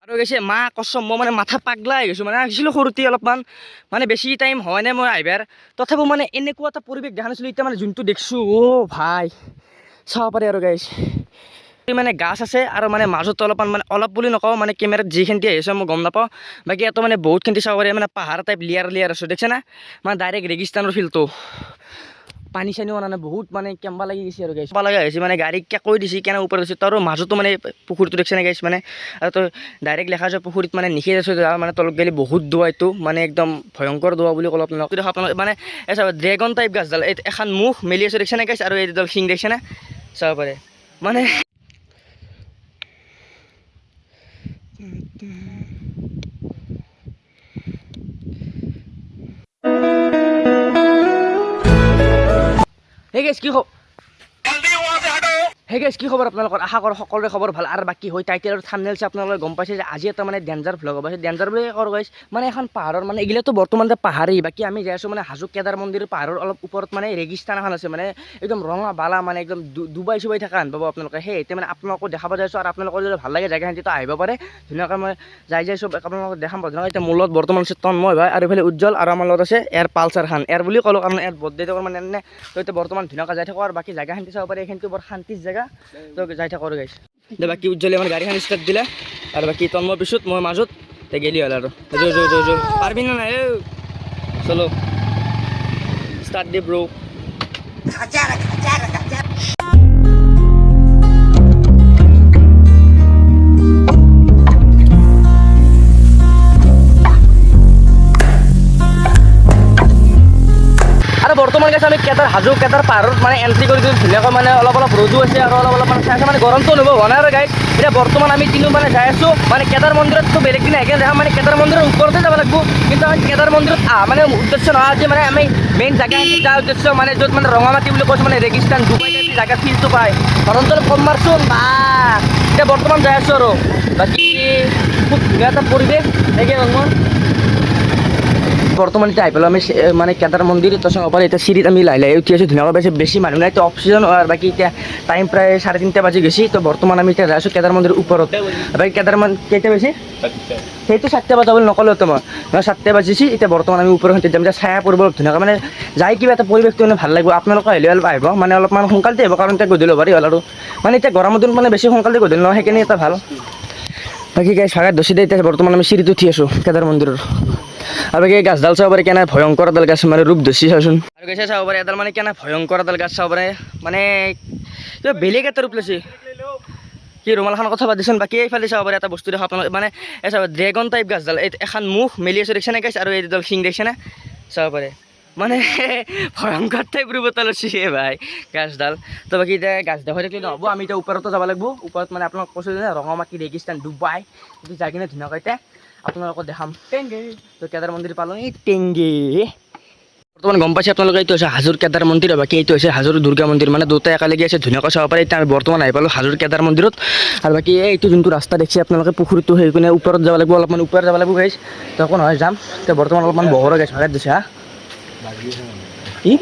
আৰু গৈছে মা কচম, মই মানে মাথা পাগলা হৈ গৈছোঁ। মানে আহিছিলোঁ সৰুতে অলপমান, মানে বেছি টাইম হোৱা নাই মই আহিবাৰ, তথাপিও মানে এনেকুৱা এটা পৰিৱেশ দেখা নাছিলোঁ। এতিয়া মানে যোনটো দেখিছোঁ, অ' ভাই, চাব পাৰি। আৰু গাইছ, মানে গাছ আছে আৰু মানে মাজত অলপমান, মানে অলপ বুলি নকওঁ, মানে কেমেৰাত যিখিনি আহিছে মই গম নাপাওঁ। বাকী ইয়াতো মানে বহুতখিনি চাব পাৰি। মানে পাহাৰ টাইপ লেয়াৰ লেয়াৰ আছে, দেখিছে না? মানে ডাইৰেক্ট ৰেগিস্তানৰ ফিল্ডটো। পানী চানীও অনা নাই, বহুত মানে কেম্বা লাগি গৈছে। আৰু গাইছ, লগা হৈছে, মানে গাড়ী কৈ দিছে কেনে ওপৰত আছে। তাৰো মাজতো মানে পুখুৰীটো দেখিছে নে গাইছ? মানে আৰু তো ডাইৰেক্ট লেখা আছে, পুখুৰীত মানে নিষেধ আছে। মানে তলত গ'লে বহুত দোৱা, এইটো মানে একদম ভয়ংকৰ দোৱা বুলি ক'লো আপোনালোক। আপোনালোক মানে এই চাব, ড্ৰেগন টাইপ গাছডাল, এই এখন মুখ মেলি আছে, দেখিছে নে গাইছ? আৰু এইডাল শিং, দেখিছে নে? চাব পাৰে মানে। হে গাইছ, কি খবৰ আপোনালোকৰ? আশা কৰোঁ সকলোৰে খবৰ ভাল। আৰু বাকী হৈ টাইটেল আৰু থাম্বনেইল চাই আপোনালোকে গম পাইছে যে আজি এটা মানে ডেঞ্জাৰ ভ্লগ হ'ব। ডেঞ্জাৰ বুলি কওঁ গাইছ, মানে এখন পাহাৰৰ, মানে এইগিলাতো বৰ্তমান পাহাৰেই। বাকী আমি যাই আছোঁ মানে হাজো কেদাৰ মন্দিৰ পাহাৰৰ অলপ ওপৰত মানে ৰেগিস্তান এখন আছে, মানে একদম ৰঙা বালা, মানে একদম ডুবাই চুবাই থকা হেন পাব আপোনালোকে। সেই এতিয়া মানে আপোনালোকক দেখাব যাই আছোঁ। আৰু আপোনালোকৰ যদি ভাল লাগে জেগাখিনি, তেতিয়া আহিব পাৰে ধুনীয়াকৈ। মই যাই যাই চব আপোনালোকক দেখাম ধুনীয়াকৈ। এতিয়া মোৰ লগত বৰ্তমান আছে তন্ময় ভাই আৰু এইফালে উজ্জ্বল আৰু আমাৰ লগত আছে এয়াৰ পালচাৰ খান। এয়াৰ বুলি ক'লোঁ কাৰণ ইয়াৰ বাৰ্থডে মানে এনে। তো এতিয়া বৰ্তমান ধুনীয়াকৈ যাই থাকোঁ আৰু বাকী জেগাখিনি চাব পাৰি। এইখিনিতো বৰ শান্তিৰ জেগা, তো যাই থাকোঁ। আৰু গাইছ, বাকী উজ্জ্বলে আমাৰ গাড়ীখন ষ্টাৰ্ট দিলে আৰু বাকী তন্ময় পিছত, মই মাজত। তে গেলি হ'ল আৰু যো যো যো যো। পাৰবি না নাই? চলো, ষ্টাৰ্ট দি ব্ৰ। আৰু বৰ্তমান গাইছ, আমি কেদাৰ, হাজো কেদাৰ পাহাৰত মানে এণ্ট্ৰি কৰি দিলোঁ ধুনীয়াকৈ। মানে অলপ অলপ ৰ'দো আছে আৰু অলপ অলপ মানে চাই আছে, মানে গৰমটো অনুভৱ হোৱা নাই। আৰু গাইছ, এতিয়া বৰ্তমান আমি তিনিও মানে যাই আছোঁ মানে কেদাৰ মন্দিৰততো বেলেগ দিনা আহিকেনে দেখাম। মানে কেদাৰ মন্দিৰৰ ওপৰতে যাব লাগিব, কিন্তু আমি কেদাৰ মন্দিৰত আহা মানে উদ্দেশ্য নহয় আজি। মানে আমি মেইন জেগা যোৱাৰ উদ্দেশ্য, মানে য'ত মানে ৰঙামাটি বুলি কৈছোঁ, মানে ৰেগিস্তান ডুবাই টাইপ জেগা ফিলটো পায়। হৰণটো অলপ কম মাৰচোন বা। এতিয়া বৰ্তমান যাই আছোঁ আৰু বাকী খুব ধুনীয়া এটা পৰিৱেশ নেকি ৰঙৰ। বৰ্তমান এতিয়া আহি পেলাই আমি মানে কেদাৰ মন্দিৰ তো চাব পাৰি। এতিয়া চিৰিত আমি লাহে লাহে উঠি আছোঁ ধুনীয়াকৈ। বেছি বেছি মানুহ নাই, তো অফ চিজন হয়। আৰু বাকী এতিয়া টাইম প্ৰায় 3:30 বাজি গৈছে। তো বৰ্তমান আমি এতিয়া যাই আছোঁ কেদাৰ মন্দিৰৰ ওপৰত। বাকী কেদাৰ মন্দিৰ কেইটা বাজিছে? সেইটো 4টা বজা বুলি নক'লো তো মই, মই 4টা বাজিছে। এতিয়া বৰ্তমান আমি ওপৰৰ যাম। এতিয়া ছায়া পৰিব ধুনীয়াকৈ, মানে যাই কিবা এটা পৰিৱেশটো মানে ভাল লাগিব। আপোনালোকে আহিলে অলপ আহিব, মানে অলপমান সোনকালতে আহিব, কাৰণ এতিয়া গধূলি হ'ব হ'ল। আৰু মানে এতিয়া গৰমৰ দিন, মানে বেছি সোনকালে গধূলি নহয়, সেইকাৰণে এটা ভাল। বাকী গাইছ, ভাগাত ধৰিছে দে। এতিয়া বৰ্তমান আমি চিৰিত উঠি আছোঁ কেদাৰ মন্দিৰৰ। আৰু বাকী গাছডাল চাব পাৰে, কেনে ভয়ংকৰ এডাল গাছ মানে ৰূপ ধৰিছে চাচোন। আৰু গাছে চাব পাৰে, এডাল মানে কেনে ভয়ংকৰ এডাল গাছ চাব পাৰে, মানে কিবা বেলেগ এটা ৰূপ লৈছে। কি ৰুমালখন কথা পাতিছোন। বাকী এইফালে চাব পাৰে, এটা বস্তু দেখা আপোনালোক। মানে এই চাব, ড্ৰেগন টাইপ গাছডাল, এই এখন মুখ মেলি আছে, দেখিছে নে গাছ? আৰু এইডাল শিং, দেখিছে নে? চাব পাৰে, মানে ভয়ংকৰ টাইপ ৰূপ এটা লৈছে ভাই গাছডাল। তো বাকী এতিয়া গাছ দেখুৱাই থাকিলে নহ'ব, আমি এতিয়া ওপৰতো যাব লাগিব। ওপৰত মানে আপোনালোক কৈছোঁ যে ৰঙামাটি ৰেগিস্তান ডুবাই, সেইটো যাই কিনে ধুনীয়াকৈ এতিয়া আপোনালোকক দেখাম। টেংগে তো কেদাৰ মন্দিৰ পালোঁ। এই টেংগে বৰ্তমান গম পাইছে আপোনালোকে, এইটো হৈছে হাজোৰ কেদাৰ মন্দিৰ আৰু বাকী এইটো হৈছে হাজোৰ দুৰ্গা মন্দিৰ, মানে দুটা একেলগে আছে, ধুনীয়াকৈ চাব পাৰে। এতিয়া আমি বৰ্তমান আহি পালোঁ হাজোৰ কেদাৰ মন্দিৰত। আৰু বাকী এইটো যোনটো ৰাস্তা দেখিছে আপোনালোকে, পুখুৰীটো সেই পিনে ওপৰত যাব লাগিব, অলপমান ওপৰত যাব লাগিব গাইছ। তো একো নহয়, যাম। এতিয়া বৰ্তমান অলপমান বহৰ গাইছ, ভাগাত দিছে হা কি।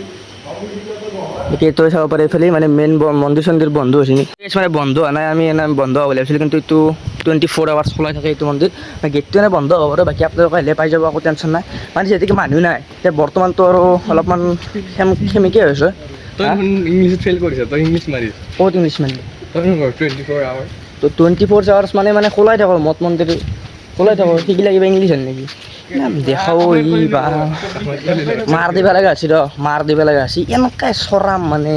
বাকী এইটো চাব পাৰে, এইফালে মানে মেইন মন্দিৰ চন্দিৰ বন্ধ হৈছে নেকি? মানে বন্ধ হোৱা নাই, আমি এনে বন্ধ হ'ব বুলি ভাবিছিলোঁ, কিন্তু এইটো 24 আৱাৰ্ছ খোলাই থাকে এইটো মন্দিৰ। গেটটো এনে বন্ধ হ'ব পাৰে। বাকী আপোনালোকে আহিলে পাই যাব, একো টেনশ্যন নাই। মানে যিহেতুকে মানুহ নাই এতিয়া বৰ্তমানতো আৰু অলপমান সেমেকে হৈছে। তই ইংলিছত ফেইল কৰিছ, তই ইংলিছ মাৰিছ। ক'ত ইংলিছ মানে? তই 24 আৱাৰ। তো 24 আৱাৰ্ছ মানে মানে খোলাই থাকো, মঠ মন্দিৰ খোলাই থাকো। সেইগিলা কিবা ইংলিছ হয় নেকি? দেখাও ই বা মাৰ দিব লগা হৈছে ৰ, মাৰ দিব লগা হৈছে, এনেকুৱাই চৰাম মানে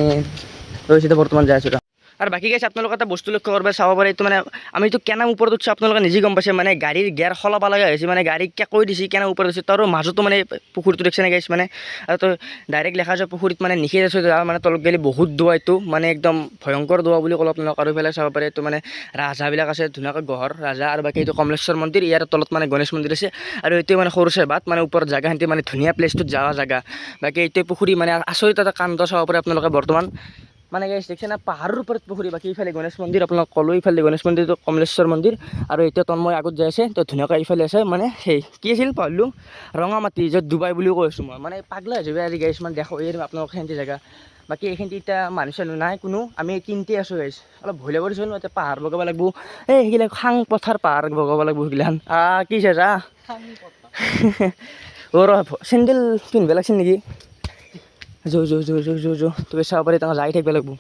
ৰৈছে। বৰ্তমান যাই আছোঁ ৰ। আৰু বাকী গাইছ, আপোনালোকে এটা বস্তু লক্ষ্য কৰিব, চাব পাৰে, এইটো মানে আমিতো কেনে ওপৰত উঠছোঁ আপোনালোকে নিজে গম পাইছে। মানে গাড়ীৰ গিয়াৰ সলাব লগা হৈছে, মানে গাড়ী কৈ দিছে কেনে ওপৰত উঠছে। তাৰো মাজতো মানে পুখুৰীটো, দেখিছে নে গাইছ? মানে আৰু তো ডাইৰেক্ট লেখা আছে, পুখুৰীত মানে নিষেধ আছে, মানে তলত গ'লে বহুত দোৱা, এইটো মানে একদম ভয়ংকৰ দোৱা বুলি ক'লো আপোনালোক। আৰু এইফালে চাব পাৰে, এইটো মানে ৰাজহাঁহবিলাক আছে ধুনীয়াকৈ, গড় ৰাজহাঁহ। আৰু বাকী এইটো কমলেশ্বৰ মন্দিৰ, ইয়াৰ তলত মানে গণেশ মন্দিৰ আছে। আৰু এইটো মানে সৰু চাই বাট, মানে ওপৰত জেগাখিনি মানে ধুনীয়া প্লেচটোত যোৱা জেগা। বাকী এইটো পুখুৰী, মানে আচৰিত এটা কাণ্ড চাব পাৰে আপোনালোকে বৰ্তমান। মানে গাইছ, দেখিছে না, পাহাৰৰ ওপৰত পুখুৰী। বাকী ইফালে গণেশ মন্দিৰ আপোনাক ক'লোঁ, ইফালে গণেশ মন্দিৰটো কমলেশ্বৰ মন্দিৰ। আৰু এতিয়া তন্ময় আগত যাই আছে, তো ধুনীয়াকৈ ইফালে আছে মানে সেই কি আছিল পাহৰিলোঁ, ৰঙামাটি য'ত ডুবাই বুলিও কৈ আছোঁ মই। মানে পাগলা হৈ যাবি আজি গাইছ, মানে দেখো এই আপোনালোক সেনেকৈ জেগা। বাকী এইখিনিতে এতিয়া মানুহ চানুহ নাই কোনো, আমি তিনিটাই আছোঁ গাইছ। অলপ ভয় লাগিব দেচোন, এতিয়া পাহাৰ বগাব লাগিব। এই সেইগিলা খাং পথাৰ পাহাৰ বগাব লাগিব সেইগিলাখান। কি চাইছা? অ' ৰ, চেণ্ডেল পিন্ধিব লাগিছিল নেকি? যো যো যো যো যো যো, তুমি চাব পাৰি তাক যাই থাকিব লাগিব।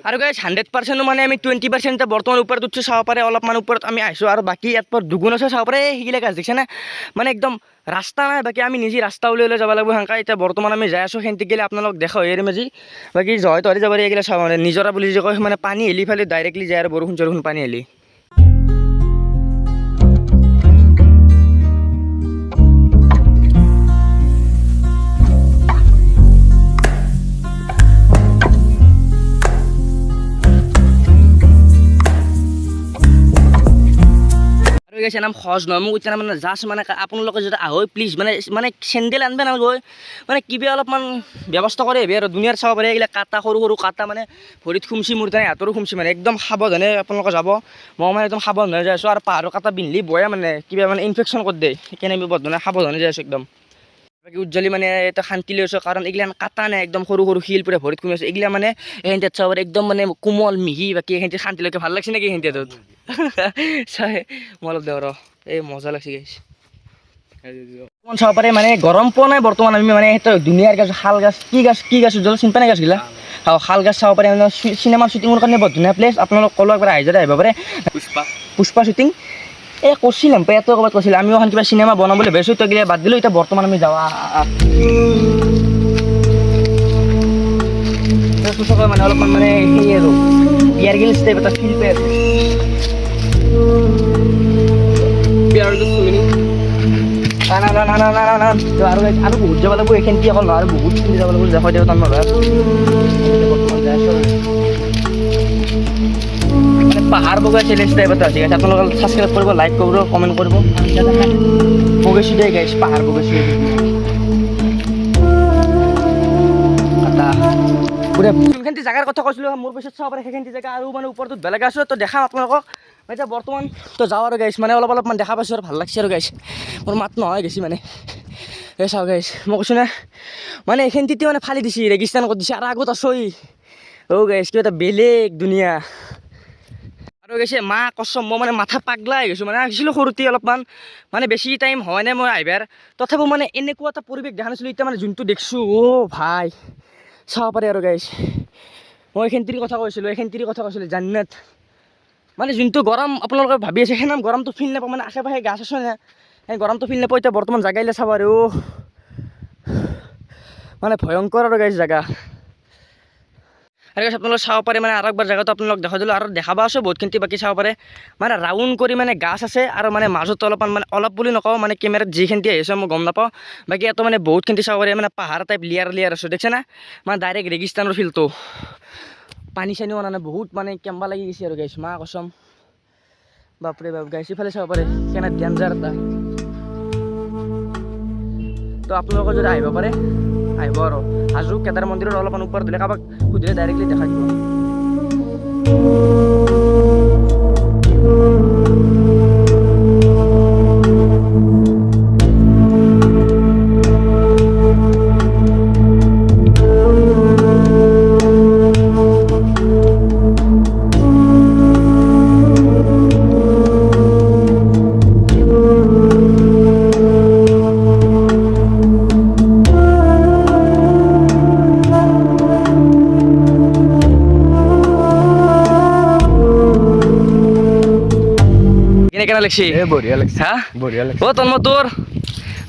আৰু গাইছ 100%-ও মানে আমি 20% এতিয়া বৰ্তমান ওপৰত উঠছোঁ, চাব পাৰে অলপমান ওপৰত আমি আহিছোঁ আৰু বাকী ইয়াত পৰা দুগুণ আছে, চাব পাৰে। এই সেইগিলা গাছ দেখিছেনে, মানে একদম ৰাস্তা নাই, বাকী আমি নিজে ৰাস্তা উলিয়াই লৈ যাব লাগিব সেনেকৈ। এতিয়া বৰ্তমান আমি যাই আছোঁ, সেনতে গ'লে আপোনালোক দেখা হৈ এৰিম আজি। বাকী জয় তহৰি যাব পাৰি, এইগিলা চাব মানে নিজৰা বুলি যে কয়, মানে পানী হেলি ফালে ডাইৰেক্টলি যায় আৰু বৰষুণ চৰষুণ পানী হেলি। আৰু গেছে নাম সহজ নহয়, মোক এতিয়া মানে জাষ্ট মানে আপোনালোকে যদি আহৈ প্লিজ মানে মানে চেণ্ডেল আনবে নালগৈ, মানে কিবা অলপমান ব্যৱস্থা কৰি আহিবি আৰু। দুনিয়াৰ চাব পাৰে এইগিলা কাটা, সৰু সৰু কাটা মানে ভৰিত খুমচি, মোৰ তাই হাতৰো খুমচি, মানে একদম সাৱধানে আপোনালোকে যাব। মই মানে একদম সাৱধানে যাই আছোঁ আৰু পাহাৰৰ কাটা বিন্ধলি বয়া মানে কিবা মানে ইনফেকশ্যন কৰি দিয়ে, সেইকাৰণে আমি বৰ ধুনীয়া সাৱধানে যাই আছোঁ একদম। বাকী উজ্জ্বলি মানে এটা শান্তি লৈ আছোঁ, কাৰণ এইগিলা কাটা নাই, একদম সৰু সৰু শিল পুৰা ভৰিত খুমি আছে। এইগিলা মানে এইখিনিত চাব পাৰে একদম মানে কোমল মিহি। বাকী এইখিনিত শান্তি লৈকে ভাল লাগছে নেকি এইখিনিত? চাই মই অলপ দেওঁ ৰ, এই মজা লাগছে গাইছ। বৰ্তমান চাব পাৰে মানে গৰম পোৱা নাই বৰ্তমান আমি, মানে সেইটো দুনিয়াৰ গাছ, শাল গাছ, কি গাছ কি গাছ উজ্জ্বল চিনি পাই নাই গাছগিলা? অঁ, শাল গাছ চাব পাৰে। মানে চিনেমাৰ শ্বুটিঙৰ কাৰণে বৰ ধুনীয়া প্লেচ, আপোনালোক ক'লো একবাৰ আহি যাতে আহিব পাৰে। পুষ্পা পুষ্পা শ্বুটিং এই কৈছিল, ইয়াতো ক'ৰবাত কৈছিল। আমিও এখন কিবা চিনেমা বনাম বুলি ভাবিছোঁ, তো কিবা বাদ দিলোঁ। এতিয়া বৰ্তমান আমি যাওঁ। সঁচাকৈ মানে অলপমান মানে সেই আৰু বিয়াৰ গিলছ টাইপ এটা ফিল পাই আছোঁ। না না না না না না না, তো আৰু আৰু বহুত যাব লাগিব, এইখিনি অকল নহয় আৰু বহুতখিনি যাব লাগিব। দেখাই দিব টান নহয়, বৰ্তমান যাই আছোঁ মানে পাহাৰ বগা চেলেঞ্জ টাইপ এটা আছে। আপোনালোকে ছাবস্ক্ৰাইব কৰিব, লাইক কৰিব, কমেণ্ট কৰিব। বগাইছোঁ দেই গাইছ, পাহাৰ বগাইছোঁ। যোনখিনি জেগাৰ কথা কৈছিলোঁ মোৰ পিছত চাব পাৰে সেইখিনি জেগা আৰু মানে ওপৰটোত বেলেগ আছোঁ, তো দেখাম আপোনালোকক। এতিয়া বৰ্তমান তো যাওঁ আৰু গাইছ, মানে অলপ অলপমান দেখা পাইছোঁ আৰু ভাল লাগছে আৰু গাইছ। মোৰ মাত নহয় গেছি মানে। এই চাওঁ গাইছ, মই কৈছোঁ না মানে এইখিনিতে মানে ফালি দিছে, ৰেগিস্তান কৰি দিছে আৰু আগত আছই। অ' গাইছ, কিবা এটা বেলেগ দুনিয়া। আৰু গৈছে মা কচম, মই মানে মাথা পাগলা হৈ গৈছোঁ। মানে আহিছিলোঁ সৰুতে অলপমান, মানে বেছি টাইম হোৱা নাই মই আহিবাৰ, তথাপিও মানে এনেকুৱা এটা পৰিৱেশ দেখা নাছিলোঁ। এতিয়া মানে যোনটো দেখিছোঁ, অ' ভাই চাব পাৰে আৰু গাইছ। মই এইখিনিৰ কথা কৈছিলোঁ, এইখিনিৰ কথা কৈছিলোঁ, জান্নাত। মানে যোনটো গৰম আপোনালোকে ভাবি আছে, সেই নাম গৰমটো ফিল নাপাওঁ, মানে আশে পাশে গাছ আছে না, সেই গৰমটো ফিল নাপাওঁ। এতিয়া বৰ্তমান জাগা চাব আৰু মানে ভয়ংকৰ আৰু গাইছ জাগা। আৰু গাইছ আপোনালোকে চাব পাৰে, মানে আৰু একবাৰ জেগাটো আপোনালোক দেখাই দিলোঁ আৰু দেখাব আছোঁ বহুতখিনি বাকী। চাব পাৰে মানে ৰাউণ্ড কৰি মানে গাছ আছে আৰু মানে মাজত অলপমান মানে অলপ বুলি নকওঁ, মানে কেমেৰাত যিখিনি আহিছে মই গম নাপাওঁ। বাকী ইয়াতো মানে বহুতখিনি চাব পাৰে, মানে পাহাৰ টাইপ লেয়াৰ লেয়াৰ আছে, দেখিছে না? মানে ডাইৰেক্ট ৰেগিস্তানৰ ফিল্ডটো। পানী চানীও অনা নাই, বহুত মানে কেম্বা লাগি গৈছে আৰু গাইছ, মা কচম, বাপৰে বাপ গাইছ। ইফালে চাব পাৰে কেনে ডেঞ্জাৰ এটা। তো আপোনালোকে যদি আহিব পাৰে আহিব আৰু হাজো কেদাৰ মন্দিৰৰ অলপমান ওপৰত দিলে কাৰোবাক সুধিলে ডাইৰেক্টলি দেখাই দিব। কেনে কেনে লাগছে? এ বঢ়িয়া লাগছে। হা, বঢ়িয়া লাগছে। অ' তন্ম তোৰ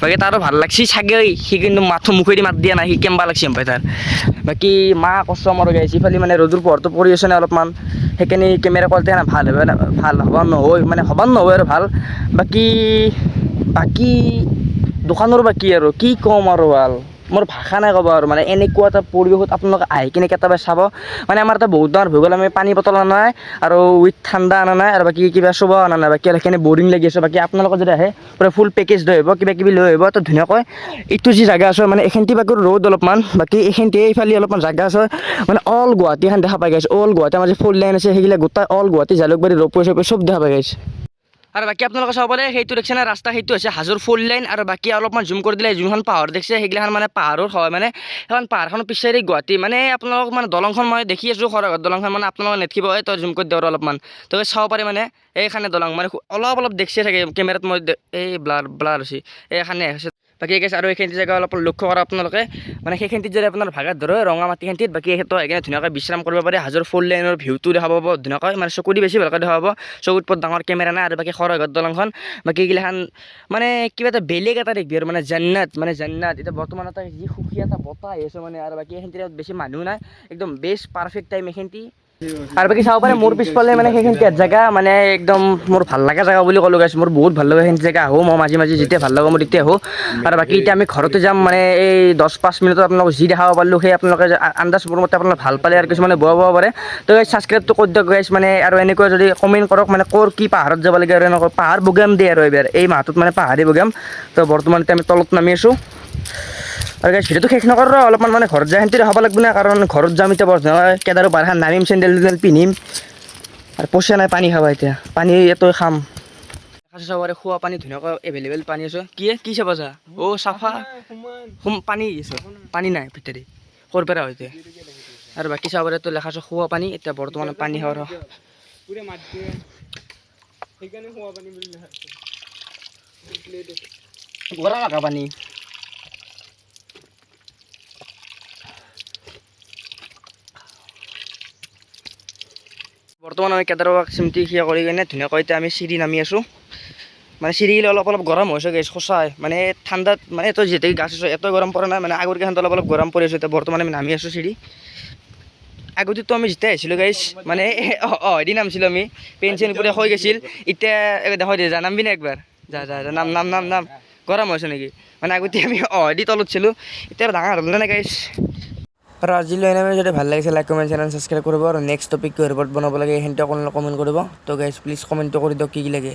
বাকী তাৰো ভাল লাগছি চাগে, সি কিন্তু মাথো মুখেদি মাত দিয়া নাই, সি কেম্বা লাগছি পাই তাৰ। বাকী মা কচম আৰু গাইছে, ইফালে মানে ৰ'দৰ পোহৰটো পৰি আছে না অলপমান, সেইকাৰণে কেমেৰা কোৱালিটি না ভাল হ'ব, ভাল হ'ব নহয় মানে হ'ব নহয় আৰু ভাল। বাকী বাকী দোকানৰ বাকী আৰু কি ক'ম আৰু ভাল, মোৰ ভাষা নাই ক'ব আৰু। মানে এনেকুৱা এটা পৰিৱেশত আপোনালোকে আহি কিনে কেতিয়াবা চাব, মানে আমাৰ এটা বহুত ডাঙৰ ভুল গ'ল, আমি পানী বটল অনা নাই আৰু উইথ ঠাণ্ডা অনা নাই আৰু বাকী কিবা চোবা অনা নাই, বাকী সেইকাৰণে বৰিং লাগি আছে। বাকী আপোনালোকে যদি আহে পূৰা ফুল পেকেজ লৈ আহিব, কিবা কিবি লৈ আহিব, তো ধুনীয়াকৈ এইটো যি জেগা আছে মানে এইখিনিতে বাকী ৰ'দ অলপমান, বাকী এইখিনিতে এইফালে অলপমান জেগা আছে, মানে অল গুৱাহাটী এখন দেখা পাই গৈছে। অল গুৱাহাটী আমাৰ যে ফ'ৰ লাইন আছে সেইগিলা গোটেই অল গুৱাহাটী জালুকবাৰী ৰূপৈ চপৈ চব দেখা পাই গৈছে। আৰু বাকী আপোনালোকে চাব পাৰে, সেইটো দেখছে না ৰাস্তা, সেইটো হৈছে হাজোৰ ফ'ৰ লাইন। আৰু বাকী অলপমান জুম কৰি দিলে যোনখন পাহাৰ দেখছে, সেইগিলাখন মানে পাহাৰৰ হয়, মানে সেইখন পাহাৰখনৰ পিছেৰে গুৱাহাটী। মানে আপোনালোক মানে দলংখন মই দেখি আছোঁ, শৰাইঘাট দলংখন মানে আপোনালোকে নেদেখিব। এই তই জুম কৰি দিয়ক আৰু অলপমান, তো চাব পাৰে। মানে এইখানে দলং মানে অলপ অলপ দেখছে চাগে কেমেৰাত, মই এই ব্লাৰ ব্লাৰ হৈছে, এইখানে আছে। বাকী গাইছ, আৰু এইখিনি জেগা অলপ লক্ষ্য কৰা আপোনালোকে, মানে সেইখিনিত যদি আপোনাৰ ভাগাত ধৰে ৰঙা মাটিখিনিত, বাকী এই ক্ষেত্ৰত সেইকাৰণে ধুনীয়াকৈ বিশ্ৰাম কৰিব পাৰে। হাজোৰ ফ'ৰ লাইনৰ ভিউটো দেখা পাব ধুনীয়াকৈ, মানে চকু দি বেছি ভালকৈ দেখা পাব, চকুত বৰ ডাঙৰ কেমেৰা নাই। আৰু বাকী শৰাইঘাট দলংখন, বাকী এইগিলাখান মানে কিবা এটা বেলেগ এটা দেখবি আৰু মানে জান্নাত, মানে জান্নাত। এতিয়া বৰ্তমান এটা যি সুকীয়া এটা বতাহ আহি আছে মানে। আৰু বাকী এইখিনিত বেছি মানুহ নাই, একদম বেষ্ট পাৰফেক্ট টাইম এইখিনিত। আৰু বাকী চাব পাৰে মোৰ পিছফালে, মানে সেইখিনি জেগা মানে একদম মোৰ ভাল লগা জেগা বুলি ক'লো গাইছ। মোৰ বহুত ভাল লগা সেইখিনি জেগা, আহোঁ মই মাজে মাজে, যেতিয়া ভাল লাগে মই তেতিয়া আহোঁ। আৰু বাকী এতিয়া আমি ঘৰতে যাম, মানে এই 10-5 মিনিটত আপোনালোকক যি দেখাব পাৰিলোঁ, সেই আপোনালোকে আন্দাজ মোৰ মতে আপোনালোকে ভাল পালে আৰু কিছুমানে বেয়া পাব পাৰে। তো গাইছ, ছাবস্ক্ৰাইবটো কৰি দিয়ক গাইছ। মানে আৰু এনেকুৱা যদি কমেণ্ট কৰক, মানে ক'ৰ কি পাহাৰত যাব লাগে, আৰু এনেকুৱা পাহাৰ বগাম দিয়ে আৰু এইবাৰ এই মাহটোত মানে পাহাৰী বগাম। তো বৰ্তমান এতিয়া আমি তলত নামি আছোঁ। আৰু গাইছ, ভিডিঅ'টো শেষ নকৰোঁ, অলপমান মানে ঘৰত যাই সেন্তি দেখাব লাগিব না, কাৰণ ঘৰত যাম এতিয়া। বৰ্তমান কেদাৰো পাহাৰখন নামিম, চেণ্ডেল তেণ্ডেল পিন্ধিম আৰু পইচা নাই পানী খাব। এতিয়া পানী ইয়াতে খাম। চবৰে খোৱা পানী ধুনীয়াকৈ এভেইলেবল পানী আছে। কি কি চাব যা অ' চাফা সোম পানী আছে, পানী নাই ভিতৰি ক'ৰ পৰা হৈছে। আৰু বাকী চাব পাৰে, লেখা আছে খোৱা পানী। এতিয়া বৰ্তমান পানী খাৱাৰ পুৰে মাটি, সেইকাৰণে খোৱা পানী বুলি লেখা আছে। গৰম লগা পানী। বৰ্তমান আমি কেদাৰবাগ চিমটি সিয়া কৰি কিনে ধুনীয়াকৈ এতিয়া আমি চিৰি নামি আছোঁ। মানে চিৰি গিলা অলপ অলপ গৰম হৈছে গেছ, সঁচাই। মানে ঠাণ্ডাত মানে তই যিহেতু গাছ আছে, এত গৰম পৰা নাই, মানে আগৰ কেইখন অলপ অলপ গৰম পৰি আছে। এতিয়া বৰ্তমান আমি নামি আছোঁ চিৰি। আগতেতো আমি যেতিয়া আহিছিলোঁ গাইছ, মানে অঁ অঁ এদিন নামিছিলোঁ আমি, পেন চেন পুৰা হৈ গৈছিল। এতিয়া দেখুৱাই দিয়ে, যা, নামবি না একবাৰ? যা যা যা, নাম নাম নাম নাম। গৰম হৈছে নেকি? মানে আগতে আমি এদি তলত ছিলোঁ, এতিয়া আৰু ডাঙৰ হ'ল নে গাইছ। আৰু আজিলৈ এনে যদি ভাল লাগিছে, লাইক, কমেণ্ট, চেনেল ছাবস্ক্ৰাইব কৰিব। আৰু নেক্সট টপিক কিহৰ ওপৰত বনাব লাগে, সেইখিনিতে কমেণ্ট কৰিব। তো গাইছ, প্লিজ কমেণ্টটো কৰি দিয়ক কি কি লাগে।